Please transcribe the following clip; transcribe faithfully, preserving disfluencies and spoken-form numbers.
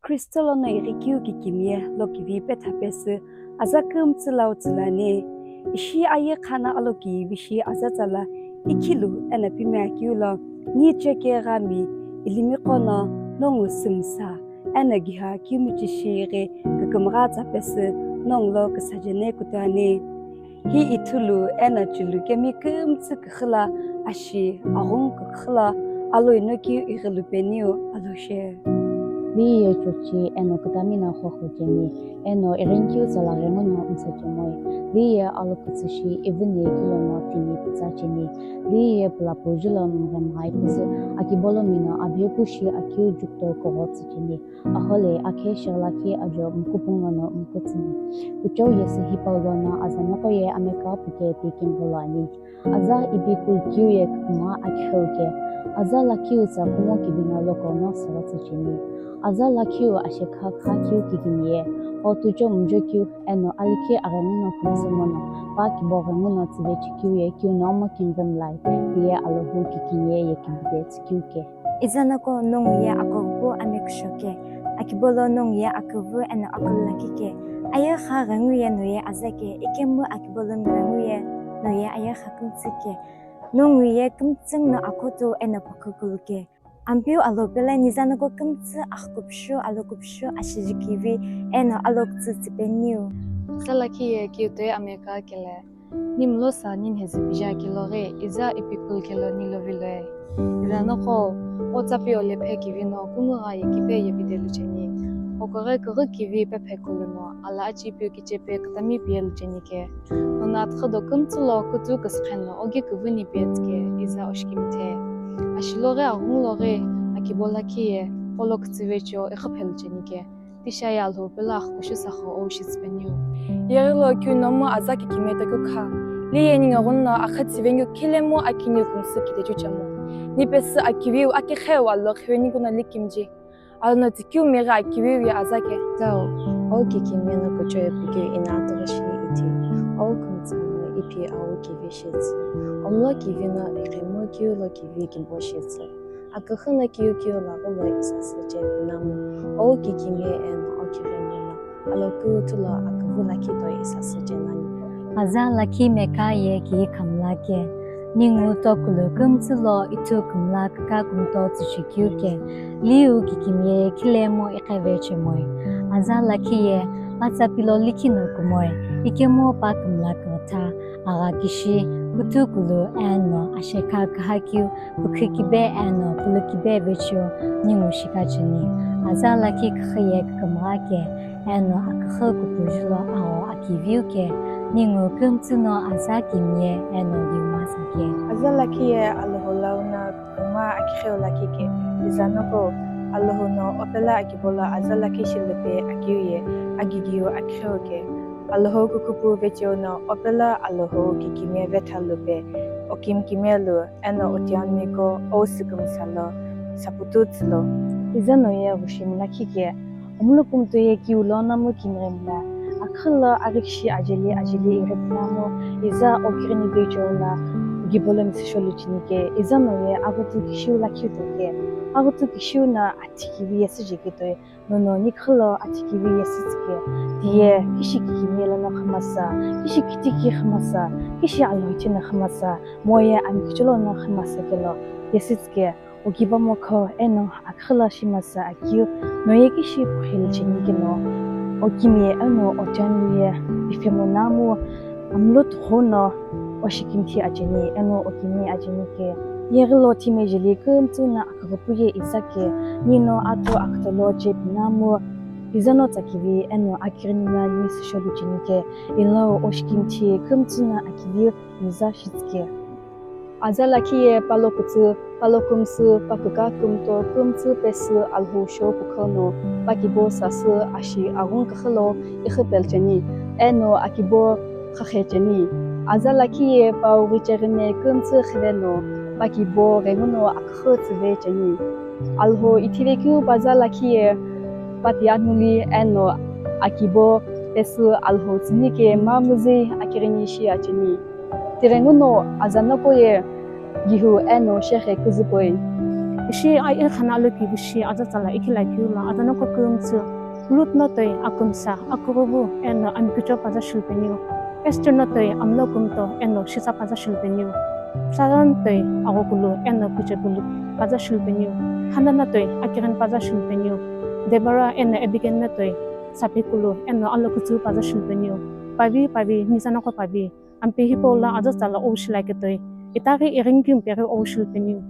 Kristo lono ighikeu kikimiye lokivi petha pesü aza kümtsü lau tsülani. Ishi aye khana alokivi shi aza tsala ikhilu eno pimi akeu lo ni cheke ghami ilimi qono nongu sümsa eno giha kiumichi shi ghi kükümgha tsa pesü nongu lo küsajene kutuani. Hi ithulu eno chulu kemi kümtsü küxü la ashi aghungu küxü la alo inoki ighilu peniu alo she. Liye chochi eno kütami no xoxo cheni, eno ighinikeu tsala ghenguno msa chemoi. Liye alo kütsü shi ivini kilono timi pütsa cheni. Liye pulapu julo mghemghai püzü, akibolo mino abepu shi akeu jukto kogho tsü cheni. Ahole akhe shighlakhi ajo mkupung lono mkutsüni. Kuchou yesü hipau lono aza noqo ye ameka puke pi kimbo lo ani. Aza ipi kulkiu ye küküma akhiu ke. Aza lakhiu tsa kumo kibino loko no sürütsü cheni. Aza lakhiu ashekha kha kiu kikimiye. Otucho mjo kiu eno alikhi aghenguno kümsü mono. Pa kibo ghenguno tsüvechikeu ye kiu nomo kimremlai. Tiye Alhou kikimiye ye kibide tsükeu ke. Iza noko nongu ye akoghüpu amekusho ke, akibolo nongu ye aküvü eno akülu lakhi ke, aye kha ghengu ye no ye aza ke, ikemu akibolo mghengu ye no ye aye kha kümtsü ke, nongu ye kümtsü no akotu eno pakükulu ke. Ampeu alo pele niza noko kümtsü akhukupshu alokupshu ashijikivi eno alokütsü tsüpeniu. Aza lakhi ye kiu toi ameka kele. Ni mlo sa ni nhezi pija kelo ghi, iza ipi kulkelo ni loviloe. Iza noqo, o tsapi o lephe kivi no kungu gha ye kipe ye pidelu cheni. O koghe kughu kivi pephe kulu no, ala achi piu kichepe kütami piyelu cheni ke. Nona atughu do kümtsü lo kutu küsükhe no ogi küvü ni piyetsü ke, iza oshikimthe. Ashilo ghi aghungu lo ghi, akibo lakhi ye, polo kütsüvecheo iqhiphelu cheni ke. Tisha ye Alhou pelo aghükushu saxo ou shitsüpeniu. Yeghilo kiu nomu aza kikimiye tokeu kha. Liye ningu ghenguno akhütsüvengeu khilemu akiniu kümsü kidechu chemu. Ni pesü akiviu akikheu alo khive ninguno likimji. Alono tsükeu meghi akiviu ye aza ke. Tau, o kikimiye no kuchou ye pukeu ina atughu shini iti. O kümtsü no ipi au kivi shitsü. Omlo kivi no iqhemu kiu lo kivi kimbo shitsü. Aküxü no kiu kiu laghulo isasü che pinamu, o kikimiye eno o kigheni no, alo kuthu lo aküvü lakhi toi isasü che nani. Aza lakhi meka ye kiye khamla ke, ningu tokulu kümtsü lo ithu kümla küka kümto tsüchikeu ke, liu kikimiye khilemu iqheve chemoi. Aza lakhi ye pa tsapi lo likhi no kumoi, ikemu pa kümla kütha, agha kishi, kuthu kulu eno ashekha küha kiu, pükhu kibe eno pulu kibe vecheo ningu shika cheni. Aza lakhi küxü ye kükümgha ke, eno aküxü kupuju lo agho akiviu ke, ningu kümtsü no aza kimiye eno liuma sa ke. Aza lakhi ye Alhou lau no küküma akikheu lakhi ke, iza noqo, Alhou no opela akibo lo aza lakhi shilupe akiu ye, agigiu akikheu ke. Alhou kukhupu vecheo no opela Alhou kikimiye vetha lupe, okim kimiye lu, eno otianmiko ou sükümsa lo, saputu tsülo. Iza no ye ghushimi lakhi ke, omlo kümtsü ye kiu lo namu kimremla, aküxü lo arikishi ajeli ajeli irepinamu, iza o kigheni vecheo no, gibolo misüsho lu cheni ke, iza no ye aghutu kishiu lakhi to ke, aghutu kishiu no athi kivi yesü jeki toi, nono niküxü lo athi kivi yesü tsüke, tiye kishi kikimiye lono khamasa, kishi kitiki khamasa, kishi Alhou cheno khamasa, moye ami kicholo no khamasa kelo yesü tsüke, okiba mokho eno aküxü lo shimasa akiu, noye kishi pukheli cheni keno, okimiye eno otianmiye iphemu namu, amlo tughu no oshikimthi acheni eno okimi acheni ke. Yeghilo timi jeli kümtsü no aküghüpu ye iza ke, nino ato akütolo che pinamu, iza no tsakivi eno akighini no ni süsho lu cheni ke, ilo oshikimthi kümtsü no akivi niza shitsüke. Aza lakhi ye palo kütsü, palo kümsü, pa küka kümto, kümtsü pesü Alhou shou pukhono, pa kibo sasü ashi aghungu küxü lo iqhipelu cheni, eno akibo khakhe cheni. Aza lakhi ye pa ughicheghime kümtsü khiveno, pa kibo ghenguno aküxü tsüve cheni. Alhou ithivekeu pa aza lakhi ye pa tianuli eno akibo pesü Alhou tsünike mamüzüi akighini shi acheni. Tighenguno aza noqo ye gihu eno sheghe küzüpoi. Ishi a ikhana alokivishi azatsala ikhilakeu lo azanoko kümtsü, Ruth no toi akumsa, akuruvu eno amikucho paza shilupeniu. Esther no toi amlo kumto eno shisa paza shilupeniu. Sarah no toi aghokulu eno kuchekulu paza shilupeniu. Hannah no toi akirin paza shilupeniu. Deborah eno Abigail no toi sapikulu eno alokutsu paza shilupeniu. Pavi pavi, mizanoko pavi. Ampe hipau lo azatsala oushilaketoi, itaghi ighini keu mpeghi oushilupeniu.